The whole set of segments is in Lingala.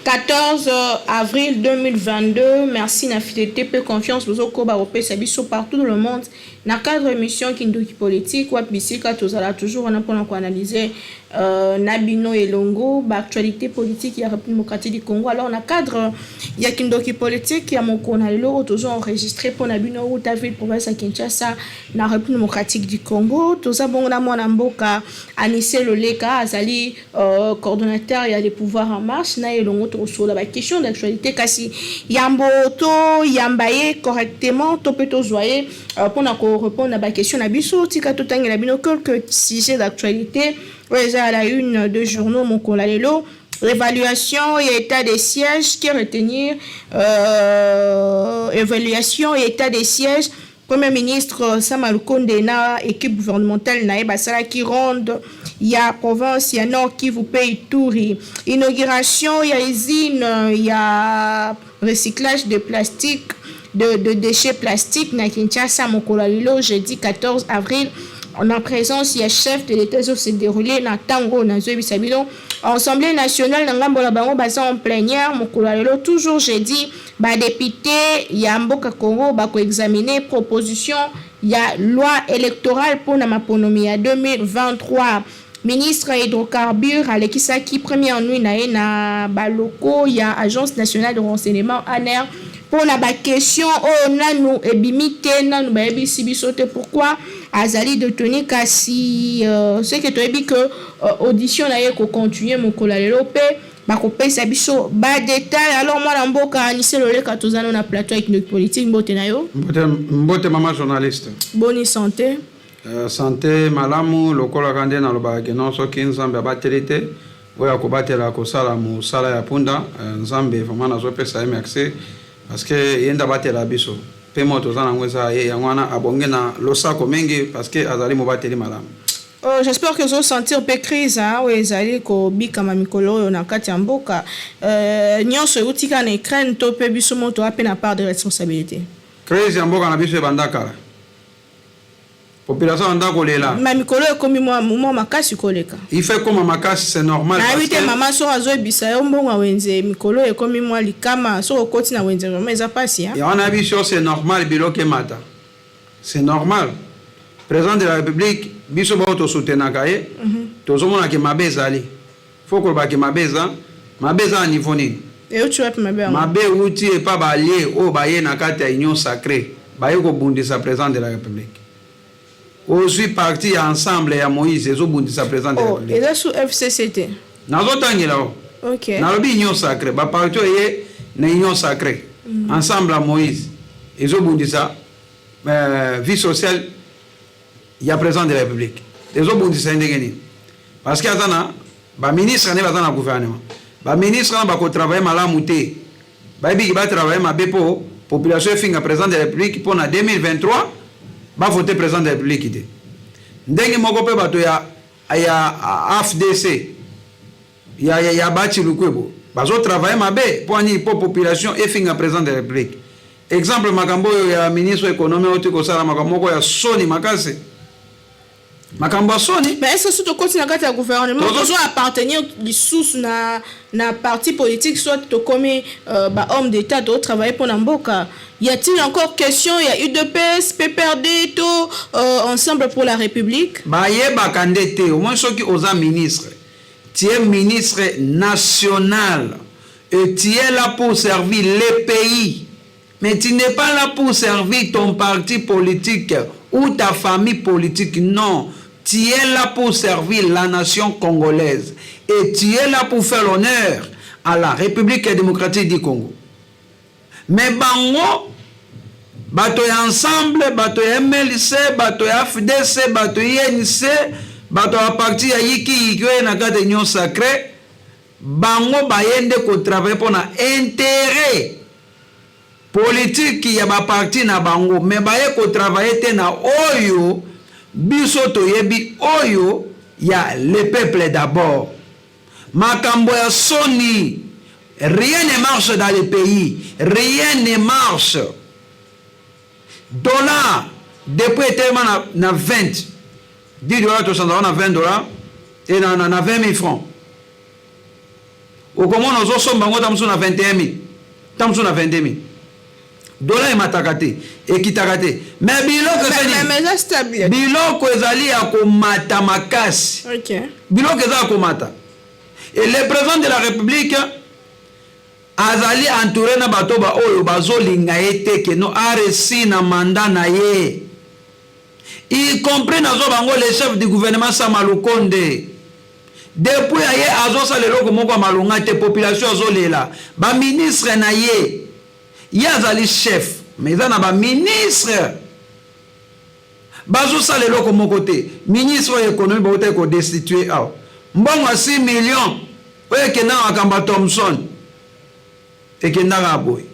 14 avril 2022. Merci na fidélité pe confiance bozokoba kopesa biso partout dans le monde na cadre émission Kindoki Politique, wapi bisika tozala toujours wana mpona koanalyse na bino elongo baactualité politique ya République démocratique du Congo. Alors, na cadre ya Kindoki Politique ya mokolo na lelo oyo tozo enregistre mpona bino uta ville province ya Kinshasa na République démocratique du Congo, toza bongo na mwana mboka Anise Loleka, azali coordonnateur ya Le Pouvoir en Marche. Na elongo tokosola baquestion d'actualité. Kasi yambo toyamba ye correctement to mpe tozwa ye mpona korépondre na baquestion na biso, tika totangela bino quelques sujets d'actualité oyo eza à la une de journaux mokolo ya lelo. Évaluation et état des sièges, que retenir? Évaluation et état des sièges, Premier ministre Sama Lukonde na équipe gouvernementale na ye basalaki ronde ya province ya Nord Kivu mpe Ituri. Inauguration ya usine ya recyclage de plastique, de déchets plastiques na Kinshasa mokolo ya lelo jeudi 14 avril en présence ya chef de l'État se déroulé na ntango nazoyebisa bino. Assemblée nationale, na ngambo na bango, baza en plénière mokolo ya lelo, toujours jeudi. Badéputé ya mboka Congo bakoexamine proposition ya loi électorale mpona maponomi ya 2023. Ministre ya hydrocarbure alekisaki première nuit na ye na baloko ya Agence nationale de renseignement, ANR, mpona baquestion oyo nanu ebimi te, nanu bayebisi biso te pourquoi azali détenu. Kasi soki toyebi ke audition na ye kocontinue mokolo ya lelo mpe bakopesa biso badetail. Alors, mwana mboka Anise Loleka, toza no na plateau ya Kindoki Politique. Mbote na yo. Mbote, mbote mama journaliste. Boni santé? Santé malamu. Lokolaka nde nalobaka ke non, soki Nzambe abateli te, oyo akobatela kosala mosala ya mpunda. Nzambe vraiment nazopesa ye merci parce que ye nde abatela biso mpe mo toza nango eza ye. Yango wana abongi na losako mingi parce que azali mobateli malamu. Oh, j'espère que ozosentir mpe crise oyo ezali kobikama mikolo oyo na kati ya mboka. Nyonso euti kaka na Ukraine to mpe biso mo toa mpe na part de responsabilité? Crise ya mboka na biso ebanda kala, population banda kolela. Ma mikolo ekomi mwa makasi koleka. Il fait koma makasi, c'est normal. Nayebi te, mama soki azoyebisa yo mbongo ya wenze, mikolo ekomi mwa likama. Soki okoti na wenze, vraiment eza mpasi. Yango nayebi biso, c'est normal. Biloko emata, c'est normal. Président de la République, biso bao tosoutenaka ye, tozomonaka mabe ezali. Faut kolobaki mabe eza, mabe eza na niveau nini? Euti wapi mabe yango? Mabe euti epa baalliés oyo baye na kati ya Union sacrée, baye kobundisa président de la République. Ozwi parti ya Ensemble ya Moïse, ezobundisa président de la République. Eza su FCC te? Nazotangela o. Nalobi Union sacrée, baparti oyo ye na Union sacrée, Ensemble ya Moïse ezobundisa vie sociale ya président de la République. Ezobundisa ye ndenge nini? Parce que aza na baministre nde baza na gouvernement. Baministre wana bakotravaille malamu te, bayebiki batravaille mabe mpo population efinga président de la République, mpo na 2023 bavote président de la République te. Ndenge moko mpe bato ya AFDC ya Bahati Lukwebo bazotravaille mabe. Mpo nini? Mpo population efinga président de la République. Exemple, makambo oyo ya ministre économie oti kosala, makambo moko ya soni makasi, makambo ya soni. Mais est ce que soki tokoti na kati ya gouvernement, tozo appartenir lisusu na parti politique, soit tokomi bahomme d'État, totravaille mpo na mboka, y a-t-il encore question ya UDPS, PPRD to Ensemble pour la République? Bayebaka nde te. Au moins soki oza ministre, tu es ministre national et tu es là pour servir le pays, mais tu n'es pas là pour servir ton parti politique ou ta famille politique. Non, tu es là pour servir la nation congolaise et tu es là pour faire l'honneur à la République démocratique du Congo. Mais bango, bato ya Ensemble, bato ya MLC, bato ya AFDC, bato ya UNC, bato ya parti ya yikiyiki oyo na kati ya Union sacrée, bango baye nde kotravaille mpona intérêt politique ya baparti na bango, mais baye kotravaille te na oyo biso toyebi, oyo ya le peuple d'abord. Makambo ya soni, rien ne marche dans le pays, rien ne marche. Dollar depuis etelema na 20 10 dollars, tosanzaka na 20 dollars e na 20 000 francs. Okomona ozosomba yango ta mosusu na 21 000, ta mosusu na 22 000. Dollar emataka te, ekitaka te, mais biloko ezali, biloko ezali ya komata makasi. Biloko eza ya komata et le président de la République azali entouré na bato ba oyo bazolinga ye te que non aréussir na mandat na ye, y compris nazwa bango le chef du gouvernement Sama Lukonde. Depuis aye, azosala eloko moko ya malonga te. Population azolela. Baministre na ye, ye azali chef, mais eza na baministre bazosala eloko moko te. Ministre oyo économie, bautaki kodestituer awa mbongo ya 6 millions oyo ekendaka makambo ya Thomson, ekendaka boye.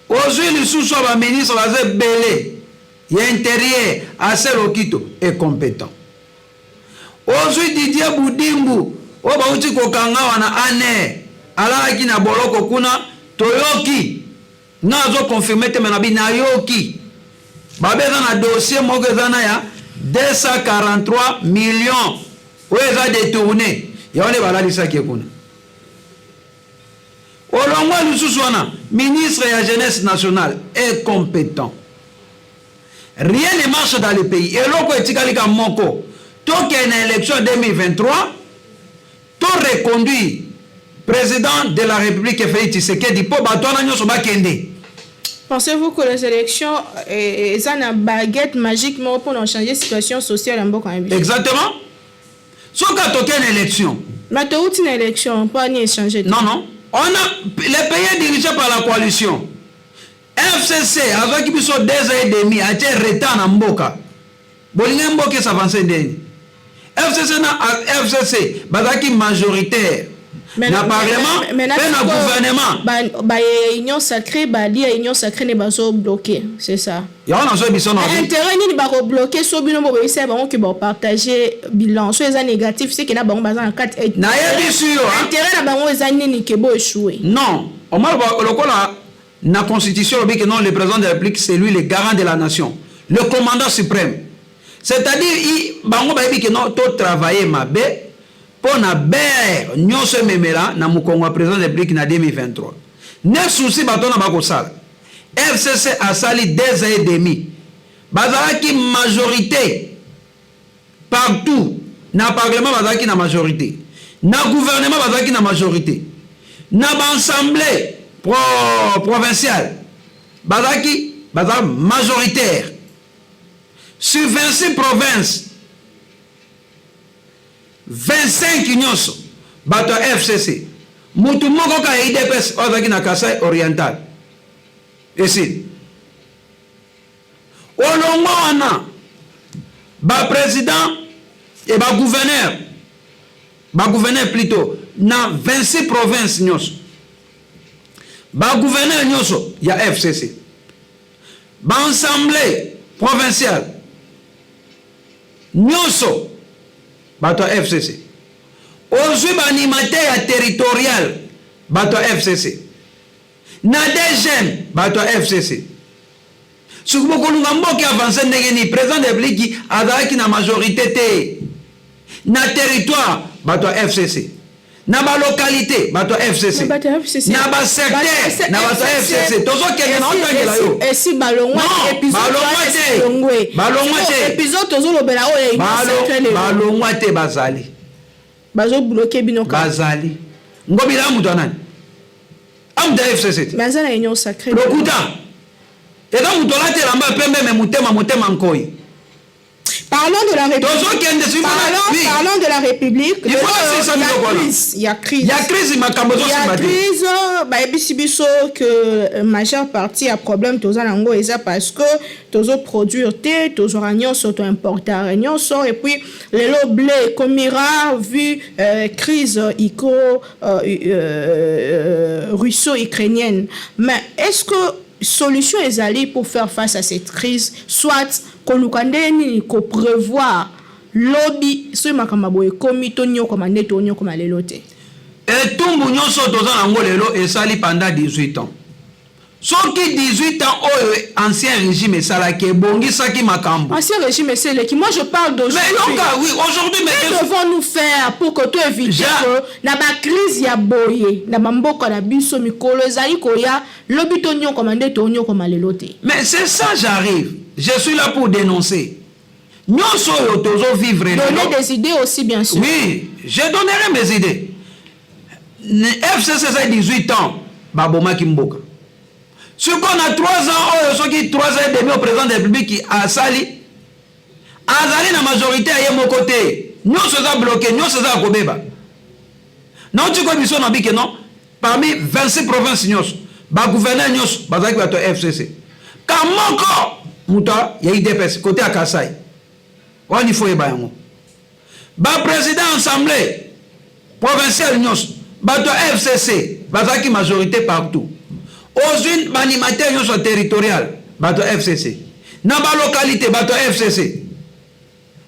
Ozwi lisusu ya baministre baza ebele ya intérieur, Aselo Okito, incompétent. Ozwi Didier Budimbu oyo bauti kokanga wana ane, alalaki na boloko kuna. Toyoki, nga azoconfirmer te, me na bi nayoki babe eza na dossier moko eza na ya 243 millions oyo eza détourné. Yango nde balalisaki ye kuna. Olongwa lisusu wana, ministre ya Jeunesse nationale, incompétent. Rien ne marche dans le pays. Eloko etikali ka moko, tokende na élection 2023, to reconduire président de la République Félix Tshisekedi, mpo bato wana nyonso bakende. Pensez-vous que les élections eza na baguette magique moko mpona changer situation sociale ya mboka na biso? Exactement. Soki atokende na élection. Mais touti na élection, mpo ani échanger? Non, non, on a le pays est dirigé par la coalition FCC. Azwaki biso 2 ans et demi, atie retard na mboka. Bolingi mboka es'avancer ndeni? FCC na FCC bazalaki majoritaire na parlement mpe na gouvernement. Ba Union sacrée, balia Union sacrée ne bazobloquer, c'est ça? Yango nazoyebi biso na Intérêt nini bakobloquer so bino boboyisa bango ke bapartage bilan? So eza négatif, c'est que na bango baza na kati. Nayebi si yo. Intérêt na bango eza nini ke boéchouer? Non, omaloba lokola na Constitution olobi que non, le président de la République, c'est lui le garant de la nation, le commandant suprême. C'est-à-dire bango bayebi ke non, totravailler mabe mpo na bere nyonso ememela na mokongo ya président de la République na 2023. Ne susi bato wana bakosala. FCC asali 2 ans et demi, bazalaki majorité partout. Na parlement bazalaki na majorité, na gouvernement bazalaki na majorité, na baassemblée provinciale bazalaki, bazala majoritaire sur 26 provinces, 25 nyonso bato ya FCC. Mutu moko kaka ya UDPS oyo azalaki na Kasai Oriental. Esili. Olongwa wana, baprésident e bagouverneur, bagouverneur plutôt, na 26 province nyonso, bagouverneur nyonso ya FCC, baassemblée provinciale nyonso bato ya FCC. Ozwi baanimateur ya territorial, bato ya FCC, na DGM bato ya FCC. Soki bokolunga mboka avance ndenge nini? Président de République azalaki na majorité te. Na territoire bato ya FCC, na balocalité bato ya FCC, na basecteur na bato ya FCC. Tozokende na otangela yo. Esi balongwa. Balongwa te, balongwa te. Épisode tozolobela oyo. Balongwa te, bazali. Bazobloquer bino. Bazali. Ngobila moto anani? Amutu ya FCC te. Mais aza na Union sacrée. Lokuta. Eza moto alati elamba ya pembe, me motema, motema nkoi. Parlons de la République. Tozokende. Parlons de la République. Il faut asisa biloko wana. Il y a crise. Ya crise, makambo Il y a ezosimba te. Crise, bayebisi biso que majeure partie ya problème toza nango eza parce que tozoproduire te, tozwaka nyonso, toimportaka nyonso. Et puis lelo blé ekomi rare vu crise iko russo-ukrainienne. Mais est-ce que solution ezali pour faire face à cette crise, soit koluka ndenge nini koprévoir lobi soki makambo boye ekomi, tonyokoma nde tonyokoma lelo te? Etumbu nyonso toza nango lelo esali pendant 18 ans. Soki 18 ans oyo ancien régime esalaki ebongisaki makambo. Ancien régime eseleki, moi je parle d'aujourd'hui. Mais yoka, oui, aujourd'hui, mais que devons-nous faire pour que to éviter que na ba crise ya boye na ba mboka na biso mikolo ezali koya, lobi to nyokoma nde to nyokoma lelo te? Mais c'est ça, j'arrive. Je suis là pour dénoncer. Nyonso oyo tozo vivre Donner des idées aussi, bien sûr. Oui, je donnerai mes idées. FCC eza 18 ans babomaki mboka. Sikoyo na 3 ans oyo, soki 3 ans et demi au président de la République asali, azali na majorité ya ye moko te, nyonso eza bloqué, nyonso eza ya kobeba. Nauti koyebi biso na bike non, parmi 26 provinces nyonso, bagouverneur nyonso bazalaki bato ya FCC, ka moko moto ya UDPS côté ya Kasai wana. Ifo oyeba yango, baprésident assemblée provinciale nyonso bato ya FCC bazalaki majorité partout. Ozwi baanimateur nyonso ya territorial, bato ya FCC, na balocalité bato ya FCC.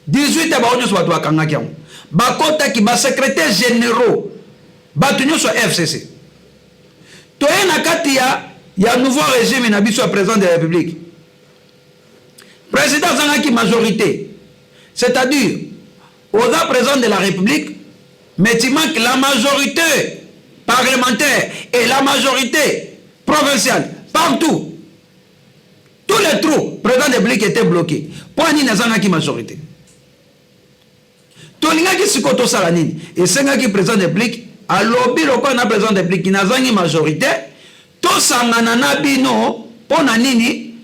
18 ya bango nyonso bato bakangaki yango, bakotaki basecrétaire généraux, bato nyonso ya FCC. Toye na kati ya nouveau régime na biso ya président de la République. Président azangaki majorité, c'est-à-dire oza président de la République, mais tu manques la majorité parlementaire et la majorité provinciale partout, tous les trous. Président de la République était bloqué. Mpo nini? Azangaki majorité. Tolingaki sikoyo tosala nini? Esengaki président de la République alobi: lokola na président de la République nazangi majorité, tosangana na bino. Mpo na nini?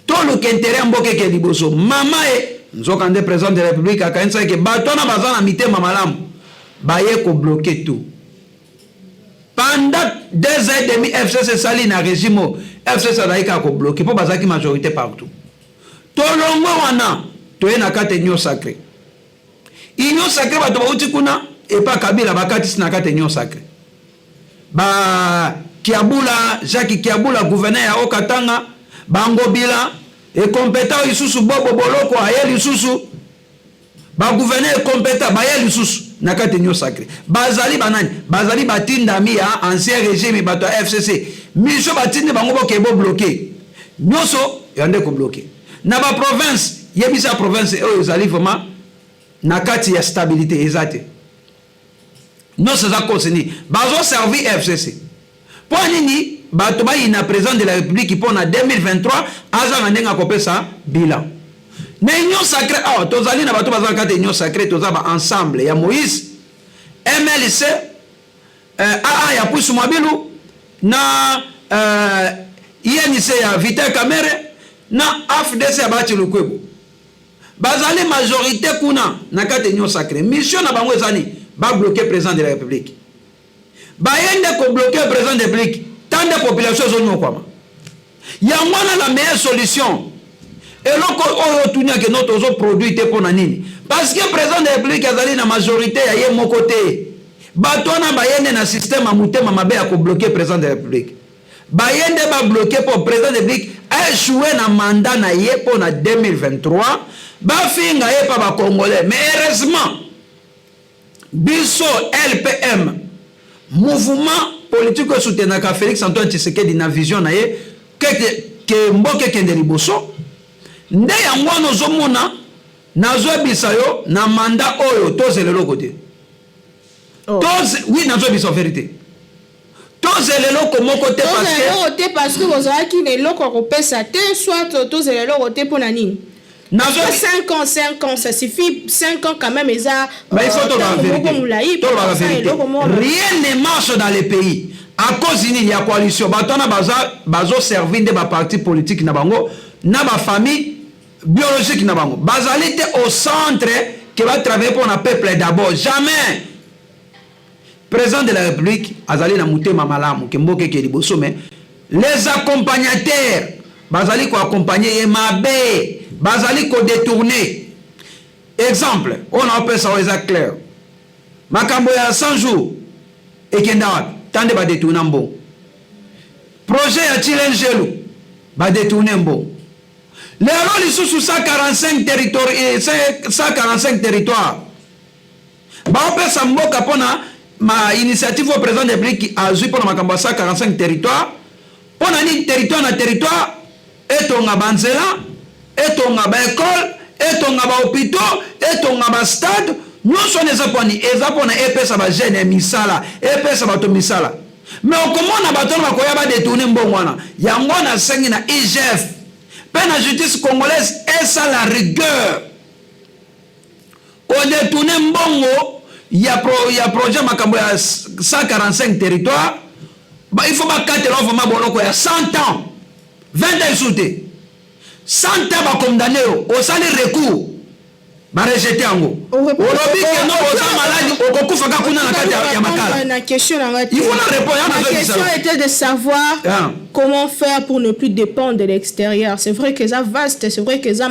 Toluka intérêt ya mboka eke liboso. Mama e nzoka nde président de la République akanisaki bato wana baza na mitema malamu, baye kobloquer tout pendant 2 ans et demi. FCC esali na régime oyo, FCC azalaki kaka kobloquer mpo bazalaki majorité partout. Tolongwe wana, toye na kati Union sacrée. Union sacrée, bato bauti kuna epa Kabila, bakatisi na kati Union sacrée, ba Kiabula, Jacques Kiabula, gouverneur ya Okatanga, bangobila ekompeta lisusu, Bobo Boloko aye lisusu, bagouverneur ekompeta baye lisusu na kati Union sacrée. Bazali banani? Bazali batindami ya ancien régime, bato ya FCC. Mission batindi bango, boke bobloquer nyonso ya nde kobloquer na baprovince. Yebisa province oyo ezali vraiment na kati ya stabilité, eza te. Nyonso eza koseni bazoservi FCC. Mpo nini bato bayina président de la République? Mpo na 2023 azanga ndenge akopesa bilan na Union sacrée. Awa tozali na bato baza na kati ya Union sacrée, toza baensemble ya Moïse, MLC, aa ya Pusu Mwabilu, na UNC ya Vital Kamerhe, na AFDC ya Bahati Lukwebo. Bazali majorité kuna na kati ya Union sacrée. Mission na bango eza nini? Babloquer président de la République. Baye nde kobloquer président de la République tant nde population ezonyokwama. Yango wana la meilleure solution, eloko oyo otuniaki no, tozoproduire te. Mpo na nini? Parce que président de la République azali na majorité ya ye moko te. Bato wana baye nde na système ya motema mabe ya kobloquer président de la République. Baye nde babloquer mpo président de la République aéchoué na mandat na ye mpo na 2023 bafinga ye mpa bacongolais. Mais heureusement, biso LPM, mouvement politique oyo soutenaka Félix Antoine Tshisekedi na vision na ye ke mboka ekende liboso, nde yango wana ozomona nazoyebisa yo, na mandat oyo tozela eloko te. Oh. Oui, nazoyebisa vérité, tozela eloko moko te. Tozela eloko te parce que bozalaki na eloko ya kopesa te, soit tozela eloko te mpo na nini? 5 ans, 5 ans, ça suffit. 5 ans quand même, eza Mais il faut toloba vérité, toloba vérité. Rien ne marche dans le pays à cause nini? Ya coalition. Bato wana bazoservi nde baparti politique na bango na bafamille biologique na bango. Bazali te au centre ke batravaille mpo na peuple d'abord, jamais. Président de la République azali na motema malamu ke mboka eke liboso, mais les accompagnateurs bazali koaccompagne ye mabe, bazali kodétourner. Exemple oyo naopesa oyo eza clair: makambo ya 100 jours ekenda wapi? Ta nde badétourna mbongo. Projet ya Tshilejelu, badétourne mbongo. Lelo lisusu 145 territoire, 145 territoire baopesa mboka mpona ma initiative oyo président de la République azwi mpona makambo ya 145 territoire. Mpo na nini territoire na territoire etonga banzela, etonga baekole, etonga bahopitaux, etonga bastade? Nyonso wana eza mpo nini? Eza mpona epesa bajeune ya misala, epesa bato misala. Mais okomona bato wana bakoya badétourner mbongo wana. Yango nasengi na IGF mpe na justice congolaise esala rigueur. Kodétourner mbongo ya projet, makambo ya 145 territoire, il faut bakatela vraiment boloko ya 100 ans, 20 ans esu te, 100 ans. Bacondamner yo, osali recours, barejeter yango, olobi que non, oza malade, okokufa kaka kuna na kati ya Makala. Na question na nga, il faut na répondre. Ma question était de savoir comment faire pour ne plus dépendre de l'extérieur. C'est vrai que eza vaste, c'est vrai que eza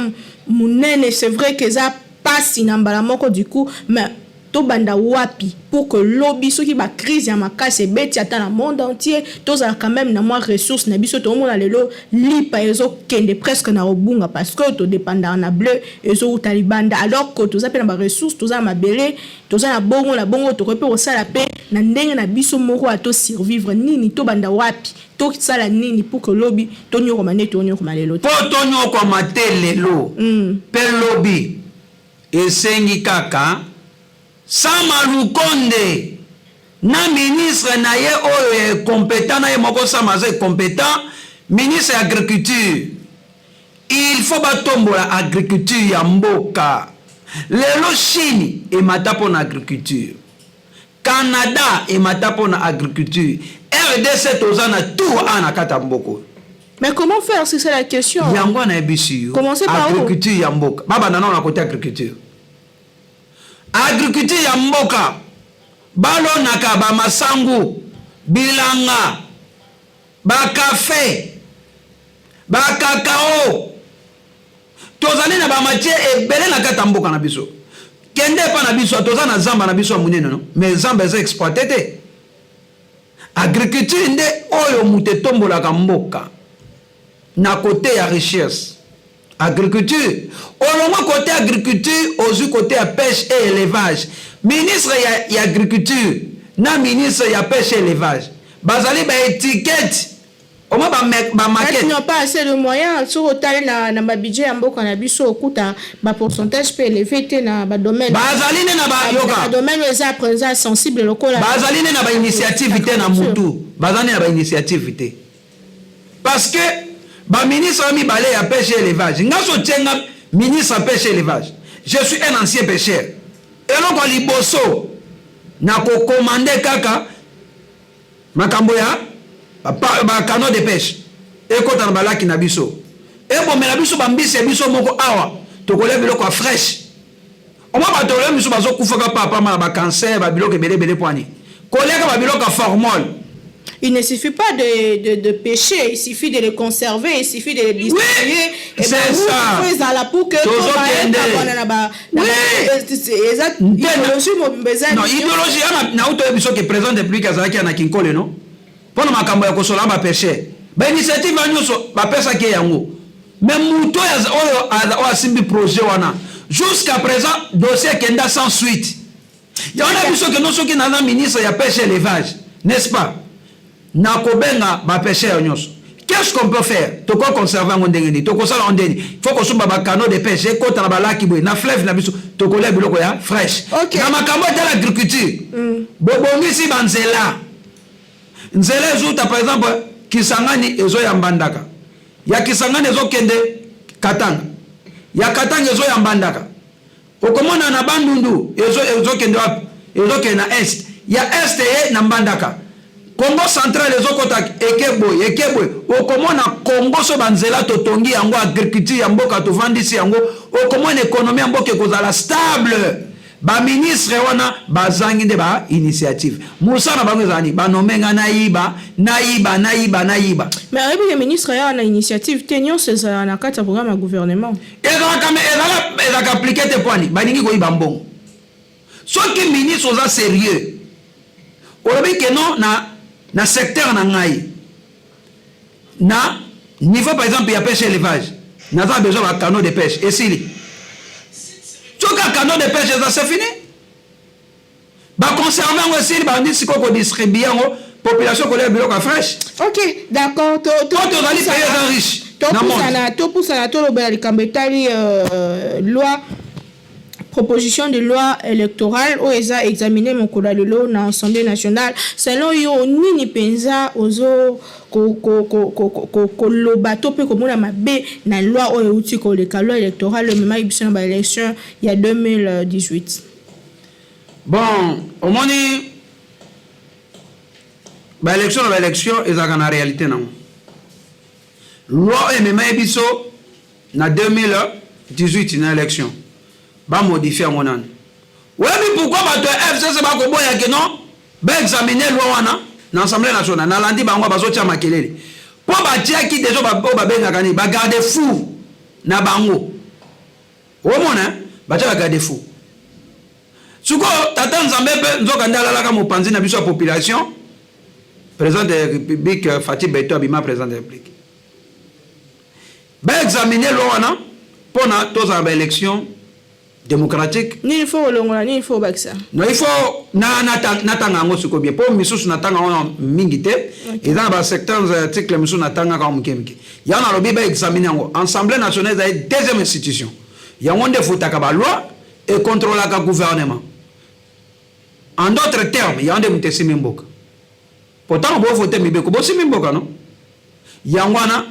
monene, c'est vrai que eza pasi na mbala moko du coup, mais tobanda wapi pour que lobi, soki bacrise ya makasi ebeti ata na monde entier, tozala quand même na mwa ressource na biso? Toomona lelo lipa ezokende presque na kobunga parce que todépendaka na blé ezowuta libanda, alors que toza mpe na baressource, toza na mabele, toza na bongo na bongo, tokoki mpe kosala mpe na ndenge na biso moko ya tosurvivre. Nini, tobanda wapi, tosala nini pour que lobi tonyokoma nde tonyokoma lelo te? Mpo tonyokoma te lelo mpe lobi, esengi kaka Sama Lukonde na ministre na ye oyo ya compétent, na ye moko Sama aza compétent, ministre ya agriculture. Il faut batombola agriculture ya mboka. Lelo Chine emata mpo na agriculture, Canada emata mpo na agriculture. RDC toza na tour a na kati ya mboka. Mais comment faire? C'est ça la question. Yango nayebisi yo. Commencez par où? Agriculture ya mboka, babanda nano na côté agriculture. Agriculture ya mboka, balonaka bamasangu, bilanga, bakafe, bakakao. Tozali na bamatière ebele na kati ya mboka na biso. Kende epa na biso, toza na zamba na biso ya monene, no, mais zamba eza exploité te. Agriculture nde oyo moto etombolaka mboka na côté ya richesse, agriculture. Olongwa côté agriculture, ozwi côté ya pêche et élevage. Ministre ya agriculture na ministre ya pêche et élevage bazali baétiquette omoi bamaquette. N'ont pas assez de moyens. Soki otali na babudget ya mboka na biso, okuta bapourcentage mpe élevé te na badomaine. Bazali nde na bayoka. Badomaine oyo eza présent sensible lokola. Bazali nde na bainitiative te na mutu, bazali nde na bainitiative te, parce que baministre mibale ya pêche et élevage, nga so otienga ministre ya pêche et élevage, je suis un ancien pêcheur, eloko ya liboso nakocommander kaka makambo ya bacanot de pêche ekɔta na balaki na biso, ebomela biso bambisi ya biso moko awa, tokolia biloko ya fraîche. Omwa bato oyo miso bazokufaka papama na bacancer, babiloko ebele ebele, pwani koliaka babiloko ya formol. Il ne suffit pas de pêcher, il suffit de les conserver, il suffit de les distribuer. Oui, c'est ça. Ezala pour que Tozokende. Oui. Eza idéologie mobimba eza. Non, idéologie wana nauta oyebi soki président de république azalaki ya na Kinkole, no, mpona makambo ya kosola bapêcheur, bainitiative wana nyonso bapesaki ye yango. Mais moto oyo asimbi projet wana, jusqu'à présent dossier ekenda sans suite. Yango na biso kendo, soki naza ministre ya pêche élevage, n'est-ce pas, nakobenga bapêcheur nyonso: qu'est-ce qu'on peut faire? Tokoconserver yango ndenge nini? Tokosala yango ndenge nini? Faut kosomba bacanot de pêche, ekota na balaki boye, na fleuve na biso, tokolia biloko ya fraîche. Na makambo etala agriculture, bobongisi banzela, nzela ezuta par exemple Kisangani ezoya Mbandaka, ya Kisangani ezokende Katanga, ya Katanga ezoya Mbandaka. Okomona na Bandundu ezokende wapi? Ezokende na est, ya est ye na Mbandaka. Congo Central ezokɔta eke boye, eke boye. Okomona Congo so banzela totongi yango, agriculture ya mboka tovandisi yango, okomona économie ya mboka ekozala stable. Baministre wana bazangi nde bainitiative. Mosala na bango ezala nini? Banommer nga, nayiba, nayiba, nayiba, nayiba. Mais oyebi ke ministre ya na initiative te, nyonso ezala na kati ya programme ya gouvernement. Ezalaka, me ezalaka appliqué te. Pwani balingi koyiba mbongo. Soki ministre oza sérieux, olobi que non, na secteur na ngai, na niveau par exemple ya pêche élevage, naza besoin bacanot de pêche, esili. Soki canot de pêche eza, c'est fini, baconserver yango, esili, bandi sikoyo kodistribuer yango. Population kolia biloko ya fresh. Ok, d'accord. Po tozali pays eza riche na monde. Topusana, tolobela likambo etali loi, proposition de loi électorale oyo eza examine mokolo ya lelo na Assemblée nationale. Selon yo, nini mpenza ozo koloba to mpe komona mabe na loi oyo euti koleka, loi électorale ememaki biso na baélection ya 2018? Bon, omoni, baélection na baélection ezalaka na réalité nango. Loi oyo ememaki biso na 2018 na élection, bamodifie yango nani. Oyebi pourquoi bato ya FCC bakoboya ke non, baexamine loi wana na Assemblée nationale? Nalandi bango bazotia makelele mpo batiaki deja oyo babengaka nini, bagarde-fou na bango. Omona, batia bagarde-fou. Sikoyo tata Nzambe mpe nzoka nde alalaka mopanzi na biso ya population. Président de la République Fatshi Béton abima président de la République, baexamine loi wana mpona tozala baélection démocratique. Nini faut kolongola, nini faut kobakisa? Non, il faut natanga yango sikoyo bien, mpo misusu natanga yango mingi te. Eza na basecteurs, article misusu natangaka yango moke moke. Yango nalobi baexamine yango. Assemblée nationale ezali deuxième institution, yango nde efutaka baloi, econtrôlaka gouvernement. En d'autres termes, yango nde moto esimi mboka, po ntango bovote mibeko, bosimi mboka. No yango wana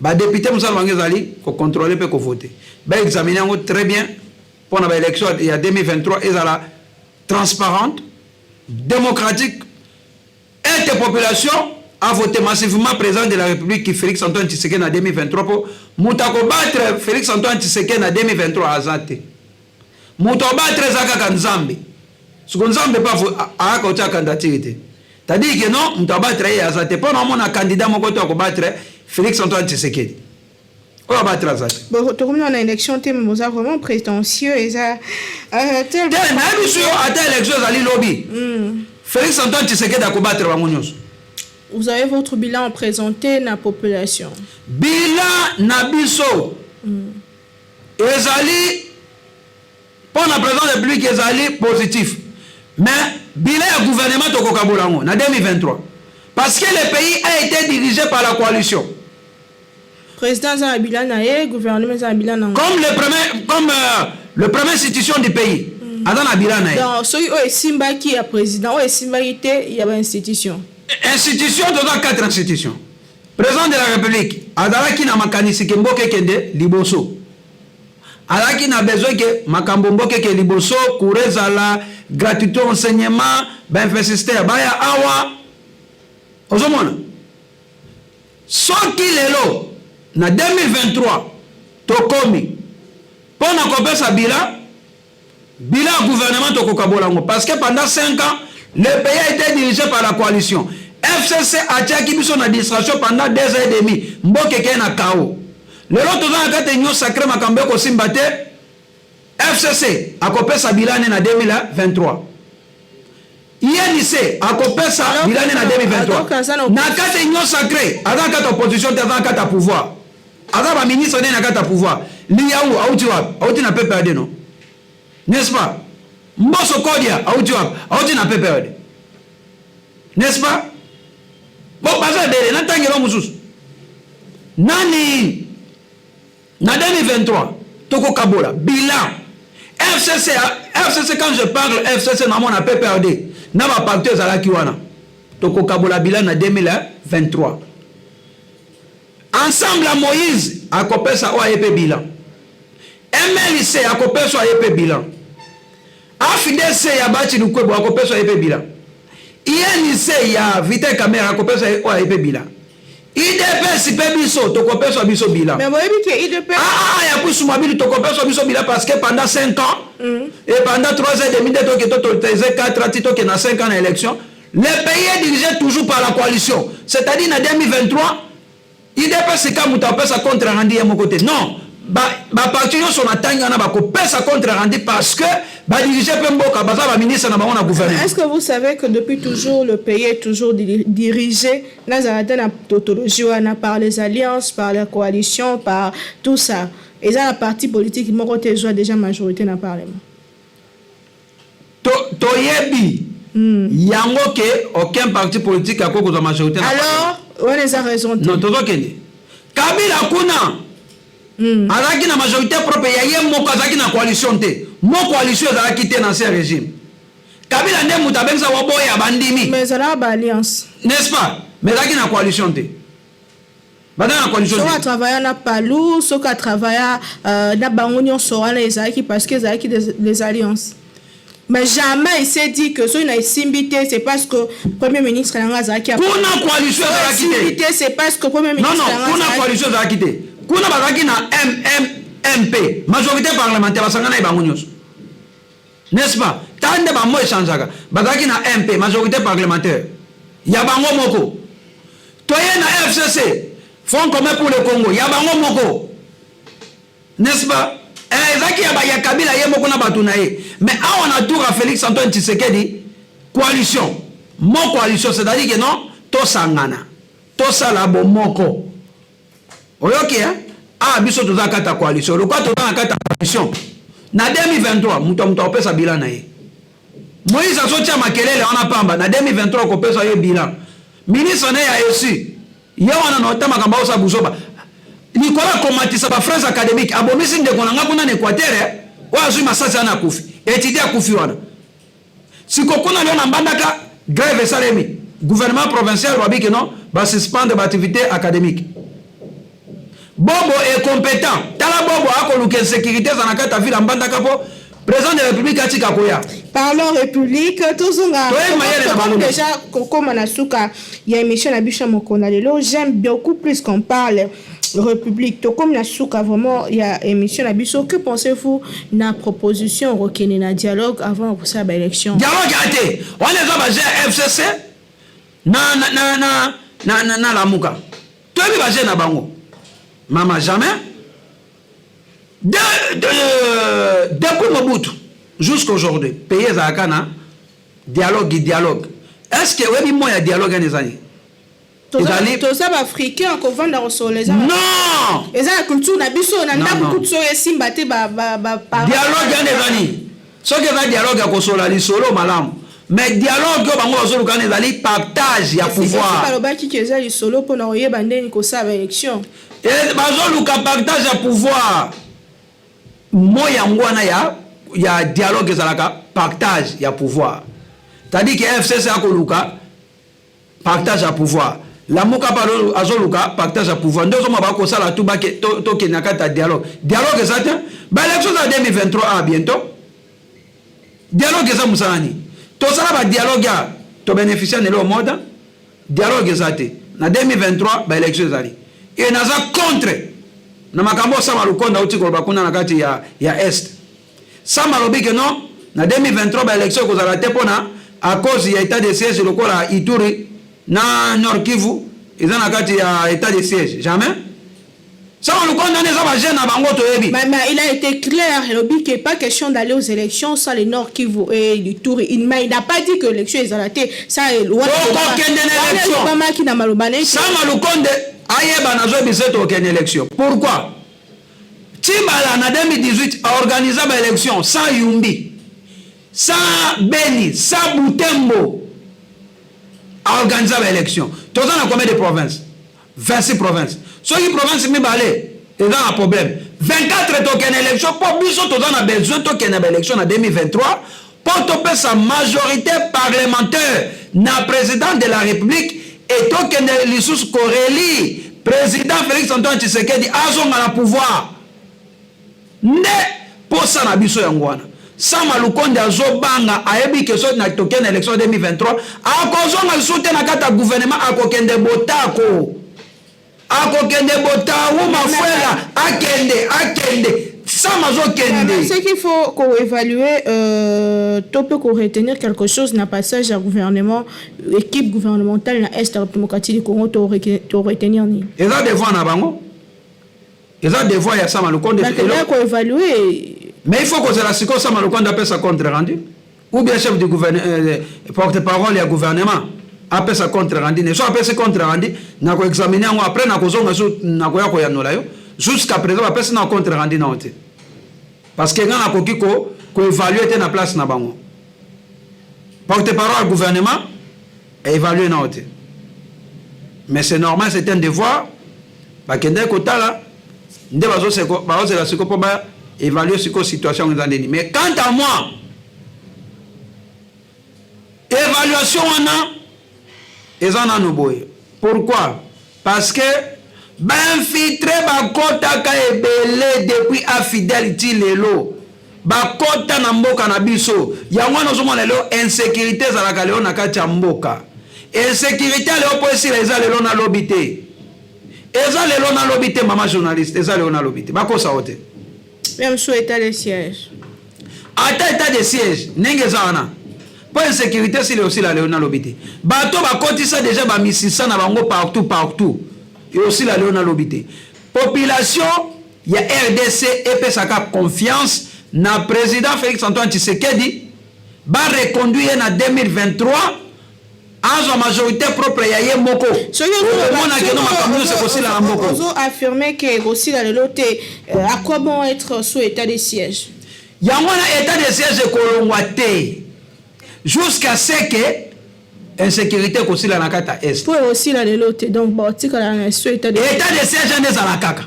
badéputé, mosala bango ezali kocontrôle mpe kovote. Baexamine yango très bien mpona baélection ya 2023 ezala transparente, démocratique, ete population a voté massivement président de la République Félix Antoine Tshisekedi na 2023, mpo moto akobattre Félix Antoine Tshisekedi na 2023 aza te. Moto abattre eza kaka Nzambe. Siko Nzambe mpe ayaka kotia candidature te. C'est-à-dire que non, moto abattre ye aza te, mpo na omona candidat moko to akobattre Félix Antoine Tshisekedi, oyo abattre aza te. Bon, tokomi na élection te, mais boza vraiment prétentieux eza te. Nayebi so yo, ata élection ezali lobi, Félix Antoine Tshisekedi akobattre bango nyonso. Vous avez votre bilan présenté na population? Bilan na biso ezali mpo na président de la République ezali positif, mais bilan ya gouvernement tokokabola yango na 2023, parce que le pays a été dirigé par la coalition. Président aza na bilan na ye, gouvernement eza na bilan nango. Comme le premier, comme le première institution du pays aza na bilan na ye. Donc soki oyo esimbaki ya président, oyo esimbaki te ya bainstitution. Institution, toza quatre institutions. Président de la République azalaki na makanisi ke mboka ekende liboso, azalaki na besoin ke makambo mboka eke liboso, courant ezala, gratuité enseignement, bainvestisseur baya awa. Ozomona, soki lelo na 2023 tokomi mpo na kopesa bilan, bilan ya gouvernement tokokabola yango, parce que pendant 5 ans le pays a été dirigé par la coalition. FCC atiaki biso na distraction pendant 2 ans et demi, mboka ekei na kao. Lelo toza na kati ya union sacrée, makambo ekosimba te. FCC akopesa bilan na 2023, UNC akopesa bilan na 2023 na kati ya union sacrée. Aza na kati ya opposition te, aza na kati ya pouvoir, aza baministre nde na kati ya pouvoir. Lihau auti wapi? Auti na PPRD, non, n'est-ce pas? Mboso Kodia auti wapi? Auti na PPRD, n'est-ce pas? Bon, baza ebele, natangelo mosusu nani. Na 2023 tokokabola bilan FCC. FCC, quand je parle FCC, namona PPRD na baparti ezalaki wana. Tokokabola bilan na 2023. Ensemble ya Moïse akopesa oyo aye mpe bilan, MLC akopesa oyo aye mpe bilan, AFDC ya Bahati Lukwebo akopesa oyo aye mpe bilan, UNC ya Vital Kamerhe akopesa oyo aye mpe bilan, UDPS mpe biso tokopesa biso bilan. Mais boyebi ke UDPS Ah, ya kusu mabili, tokopesa biso bilan, parce que pendant 5 ans et pendant 3 ans et demi nde toke tototese 4 ans ti toke na 5 ans na élection, le pays est dirigé toujours par la coalition. C'est-à-dire na 2023 UDPS ka moto apesa compte rendu ye moko te. Non, baparti nyonso na ntangi wana bakopesa compte rendu, parce que badirige mpe mboka, baza baministre na bango na gouvernement. Est-ce que vous savez que depuis toujours, le pays est toujours dirigé, nazala te na tautologie wana, par les alliances, par la coalition, par tout ça? Eza na parti politique moko te ezwa déjà majorité na parlement. Toyebi. Yango ke aucun parti politique akoki kozwa majorité na. Alors wana eza raison te. Non, tozokende. Kabila kuna azalaki na majorité propre ya ye moko, azalaki na coalition te. Mo coalition ezalaki te na ancien régime. Kabila nde moto abengisa waboya bandimi. Mais ezalaka baalliance. N'est-ce pas? Mais ezalaki na coalition te, baza na coalition Soki te. Atravailla na Palu, soki atravailla na bango nyonso wana, ezalaki parce que ezalaki des alliances. Mais jamais il s'est dit que soki na esimbi te, c'est parce que premier ministre nanga azalaki. Kuna coalition ezalaki Esimbi te. te, c'est parce que premier Non. ministre Non, nanga kuna azalaki. Coalition ezalaki te. Kuna bazalaki na MMMP, majorité parlementaire, basangana ye bango nyonso, n'est-ce pas? Ta nde bango échangeaka, bazalaki na MP, majorité parlementaire ya bango moko. Toye na FCC, Front commun pour le Congo, ya bango moko, n'est-ce pas? Ezalaki ya Kabila ye moko na bato na ye. Mais awa na tour ya Félix Antoine Tshisekedi, coalition mo coalition, c'est-à-dire que non, tosangana, tosala bomoko. Oyoki, eh? Ah, biso toza kati ya coalition. Lokwa toza na kati ya coalition, na 2023 moto akopesa bilan na ye. Moïse azotia makelele wana pamba. Na 2023 akopesa ye bilan. Ministre ne ya esi ye wana na ota makambo aosa buzoba likolo, akomatisa bafrais académique, abomisi ndeko na nga kuna na Équateur, oyo azwi masasi wana, akufi, étudiant akufi wana. Siko kuna leo na Mbandaka, grève esalemi. Gouvernement provincial babiki non, basuspendre baactivité académique. Bobo est compétent. Tala, Bobo akoluka insécurité eza na kati ya ville ya Mbandaka mpo président de la République atika koya. Parlons république, tozonga. Toyebi mayele na bango. Déjà kokóma na suka ya émission na biso ya mokolo na lelo. J'aime beaucoup plus qu'on parle république. Tokomi na suka vraiment ya émission na biso. Que pensez-vous na proposition okokende na dialogue avant kosala baélection? Dialogue ya te wana, eza baje FCC na Lamuka. Toyebi baje na bango, mama. Jamais depuis Mobutu jusqu'aujourd'hui, pays ezalaka na dialogue. Dialogue, est ce que oyebi mo ya dialogue wana ezali? Toza baafricain, kovanda kosolola eza Non. Eza na culture na biso na ndako. Kutu soki esimba te. Dialogue wana ezali, soki eza dialogue ya kosolola lisolo malamu, mais dialogue oyo bango bazoluka wana ezali partage ya pouvoir. Balobaki ke eza lisolo mpona koyeba ndeni kosala baélection. Bazoluka partage ya pouvoir. Mo yango wana ya dialogue ezalaka partage ya pouvoir, c'est-à-dire que FCC akoluka partage ya pouvoir, Lamuka mpe azoluka partage ya pouvoir. Nde ozomona bakosala tu tokende na kati ya dialogue. Dialogue eza te. Baélection eza 2023 a bientôt. Dialogue eza mosala nini? Tosala badialogue ya tobénéficie na eloko moda. Dialogue eza te. Na 2023 baélection ezali. E naza contre na makambo Sama Lukonde auti koloba kuna na kati ya Est. Sama alobi ke non, na 2023 baélection ekozala te mpona à cause ya état de siège, lokola Ituri na Nord Kivu eza na kati ya état de siège. Jamais. Sama Lukonde wana eza bajeune na bango, toyebi. Mais il a été clair, il dit qu'il n'est pas question d'aller aux élections sans le Nord Kivu et l'Ituri. Mais il n'a pas dit que l'élection est arrêtée. Ça, Tokokende na élection. Na maloba na ye. Sama Lukonde ayeba, nazoyebisa, tokende élection. Pourquoi? Tshibala na 2018 aorganiza baélection sans Yumbi, sans Beni, sans Butembo. Aorganiza baélection. Toza na combien de provinces? 26 provinces. Soki province mibale eza na problème, 24 tokende élection, mpo biso toza na besoin tokende baélection na 2023 mpo topesa majorité parlementaire na président de la République e tokende lisusu korélire président Félix Antoine Tshisekedi azonga na pouvoir. Nde posa na biso yango wana. Sama Lukonde azobanga, ayebi ke soki na tokende élection 2023, akozonga lisusu te na kati ya gouvernement, akokende botako, akokende botawu mafuela, akende, akende. Sama azokende. Ce qu'il faut qu'on évalue, to peut qu'on retenir quelque chose na passage à gouvernement, équipe gouvernementale na Est démocratique du Congo, to retenir ni? Eza devoir na bango, eza devoir ya Sama Lukonde. Bakendaka koévaluer. Mais il faut kozela sikoyo Sama Lukonde apesa compte rendu, ou bien chef du gouvernement, porte-parole ya gouvernement apesa compte rendu. Ne so apesi compte rendu, nakoexamine yango, après nakozonga so nakoya koyanola yo. Jusqu'à présent bapesi na compte rendu nao te, parce que nga nakoki koévalue te na place na bango. Porte-parole ya gouvernement évalue nao te. Mais c'est normal, c'est un devoir. Bakendaki kotala nde bazozela siko mpo ba évalue siko situation eza ndeni. Mais quant à moi, évaluation wana eza nanu boye. Pourquoi? Parce que bainfiltré bakotaka ebele depuis AFDL ti lelo, bakota na mboka na biso. Yango wana ozomona lelo insécurité ezalaka lelo na kati ya mboka. Insécurité ya lelo mpo esila, eza lelo nalobi te, eza lelo nalobi te. Mama journaliste, eza lelo nalobi te, bakosa o te. Même sous état de siège? Ata état de siège ndenge eza wana, mpo insécurité esili osila lelo nalobi te. Bato bakotisa déjà bamisisa na bango partout partout, osila lelo nalobi te. Population ya RDC epesaka confiance na président Félix Antoine Tshisekedi, bareconduire ye na 2023, azwa majorité propre ya ye moko. Okomona que non, makambo nyonso ekosila na mboka. Ozo affirmer que ekosila lelo te, à quoi bon être sous état de siège? Yango wana, état de siège ekolongwa te jusqu'à ce que insécurité ekosila na kati ya Est. Mpo ekosila lelo te, donc baotikala na sous état de État de siège nde ezala kaka,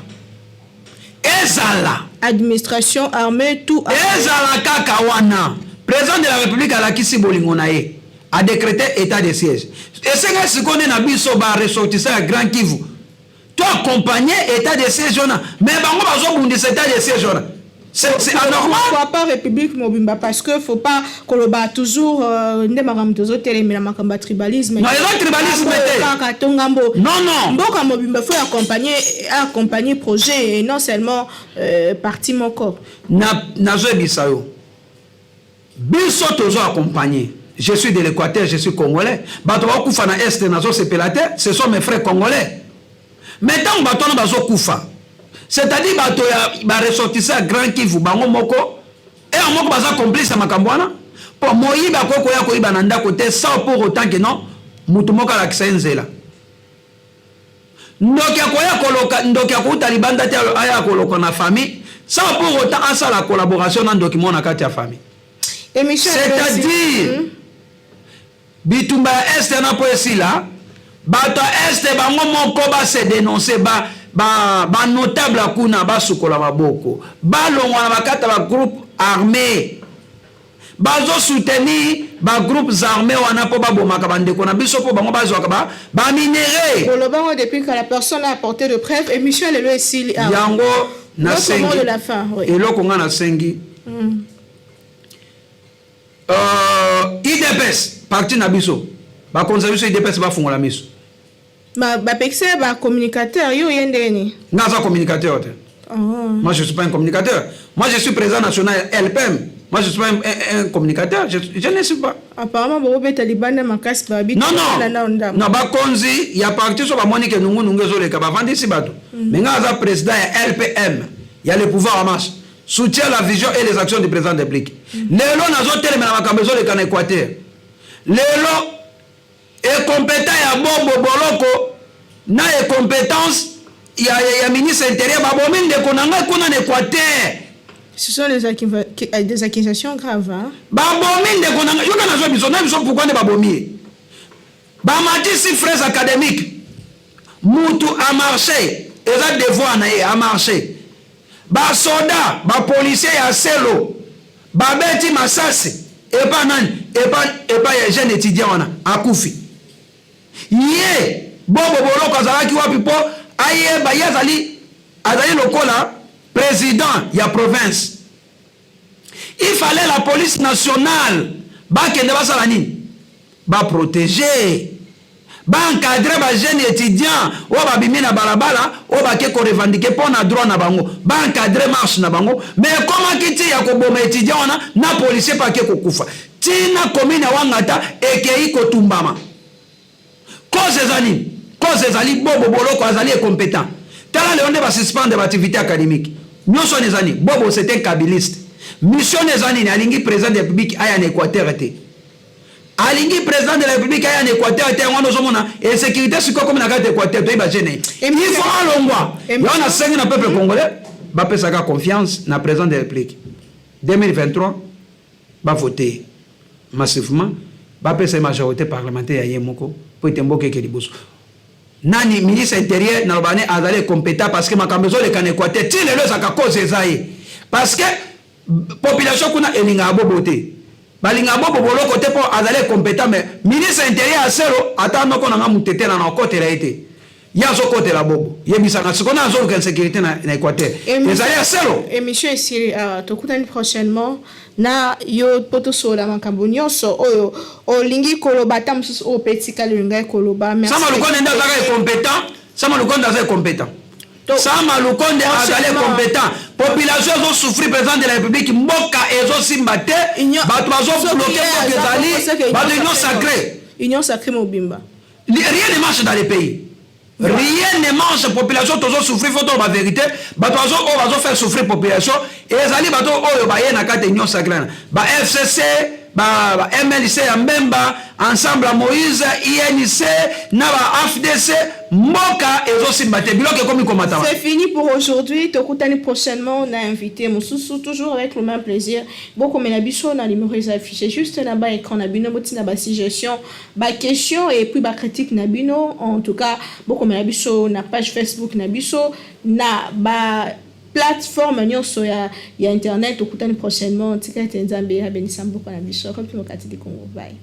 ezala Administration armée, tout. Ezala kaka wana. Président de la République alakisi bolingo na ye, adécrété état de siège. Esengeli sikoyo nde na biso baressortissant ya Grand Kivu to accompagner état de siège wana, mais bango bazobundisa état de siège wana. C'est anormal. Pourquoi pas République mobimba? Parce que faut pas koloba toujours nde makambo tozotelemela, makambo ya tribalisme. Non, eza tribalisme te. Kaka to ngambo. Non, non. Mboka mobimba faut accompagner projet et non seulement parti moko. Nazoyebisa yo, biso tozo accompagner. Je suis de l'Équateur, je suis congolais. Bato bakokufa na Est, nazosepela te, ce sont mes frères congolais. Mais ntango bato wana bazokufa, c'est-à-dire bato ya baressortissant ya Grand Kivu bango moko eya moko baza complice ya makambo wana, mpo moyibi akoki koya koyiba na ndako te sans pour autant que non motu moko alakisa ye nzela. Ndoki akoya koloka, ndoki akouta libanda te aya koloka na famille sans pour autant asala collaboration na ndoki moko na kati ya famille. Émission. C'est-à-dire bitumba ya Est na mpo esila, bato ya Est bango moko base dénonce, banotable ba kuna basukola maboko, balongwa na bakati ya bagroupe armé bazosoutenir bagroupes armés wana mpo babomaka bandeko na biso, mpo bango bazwaka baminerais. Bolobango depuis que la personne a apporté de preuve. Émission lelo esili. Yango nasengi eloko nga nasengi UDPS, parti na biso, bakonzi na biso UDPS bafungola miso. Bapekisa bacommunicateur, yo ye ndeni? Nga aza communicateur te. Oh. Moi, je suis pas un communicateur. Moi, je suis président national LPM. Moi, je suis pas un communicateur. Je ne suis pas. Apparemment bokobeta libanda makasi, babi. Non, non, non, bakonzi ya parti so bamoni que nungunungu ezoleka, bavandisi bato. Mais nga aza président ya LPM, ya Le Pouvoir en Marche, soutient la vision et les actions du président de la République. Lelo nazotelemela makambo ezoleka na Équateur. Lelo incompétent ya Bobo Boloko na incompétence ya ministre intérieur babomi ndeko na ngai kuna na Équateur. Ce sont des accusations graves, hein? Babomi ndeko na ngai. Yoka, nazwa biso na biso. Pourquoi nde babomi ye? Bamatisi frais académique. Mutu amarche, eza devoir na ye amarche. Basoda, bapolicier ya selo babeti masasi epa nani? Epa ya jeune étudiant wana, akufi. Ye Bobo Boloko azalaki wapi mpo ayeba? Ye azali lokola président ya province, il fallait la police nationale bakende basala nini? Baprotéger, baencadre bajeune étudiant oyo babimi na balabala, oyo bake korevendiquer mpo na droit na bango, baencadre marche na bango. Mais ekomaki ti ya koboma étudiant wana na policier mpe ake kokufa, ntina commune ya Wangata ekei kotumbama. Cause eza nini? Cause ezali Bobo Boloko azali incompétent. Tala lelo nde basuspendre baactivité académique nyonso wana. Eza nini? Bobo, c'est un kabiliste. Mission eza nini? Alingi président de la République aya na Équateur te. Alingi président de la République aya na Équateur te. Yango wana ozomona insécurité sikoyo komi na kati ya Équateur. Toyeba gene, il faut alongwa. Yango nasengi na peuple congolais bapesaka confiance na président de la République. 2023, bavote massivement. Bapesa ye majorité parlementaire ya ye moko mpo ete mboka eke liboso. Nani ministre intérieur naloba ne azali incompétent, parce que makambo ezoleka na Équateur ti lelo ezalaka cause eza ye, parce que population kuna elingaka bobo te, balingaka bobo boloko te mpo azali incompétent. Mais ministre intérieur aselo ata noko na nga motetela na okotela ye te, ye azokotela bobo. Yebisaka sikoyo na azoluka insécurité na Équateur, ezali aselo. Émission esili awa. Tokutani prochainement na yo mpo tosolola makambo nyonso oyo olingi koloba, ata mosusu oyo mpe etikali olingaki koloba. Sama Lukonde nde azalaka incompétent. Sama Lukonde aza incompétent. Sama Lukonde azali incompétent. Population ezosouffrir, président de la République, mboka ezosimba te, bato bazobloquer mboka, ezali bato union sacrée. Union sacrée mobimba. Rien ne marche dans le pays, rien ne marche. Population tozosouffrir, faut toloba vérité. Bato oyo bazofaire souffrir population ezali bato oyo baye na kati union sacrée wana, ba FCC, ba MLC ya Mbemba, Ensemble ya Moïse, UNC na ba AFDC. Mboka ezosimba te, biloko ekomi komatama. C'est fini pour aujourd'hui. Tokutani prochainement na invité mosusu, toujours avec le même plaisir. Bokomela biso na numéro eza affiché juste na ba écran na bino. Botina basuggestion, baquestion et puis bacritique na bino. En tout cas, bokomela biso na page Facebook na biso, na ba plateforme nyonso ya internet. Tokutani prochainement. Tika ete Nzambe abenisa mboka na biso, République démocratique du Congo. Bye.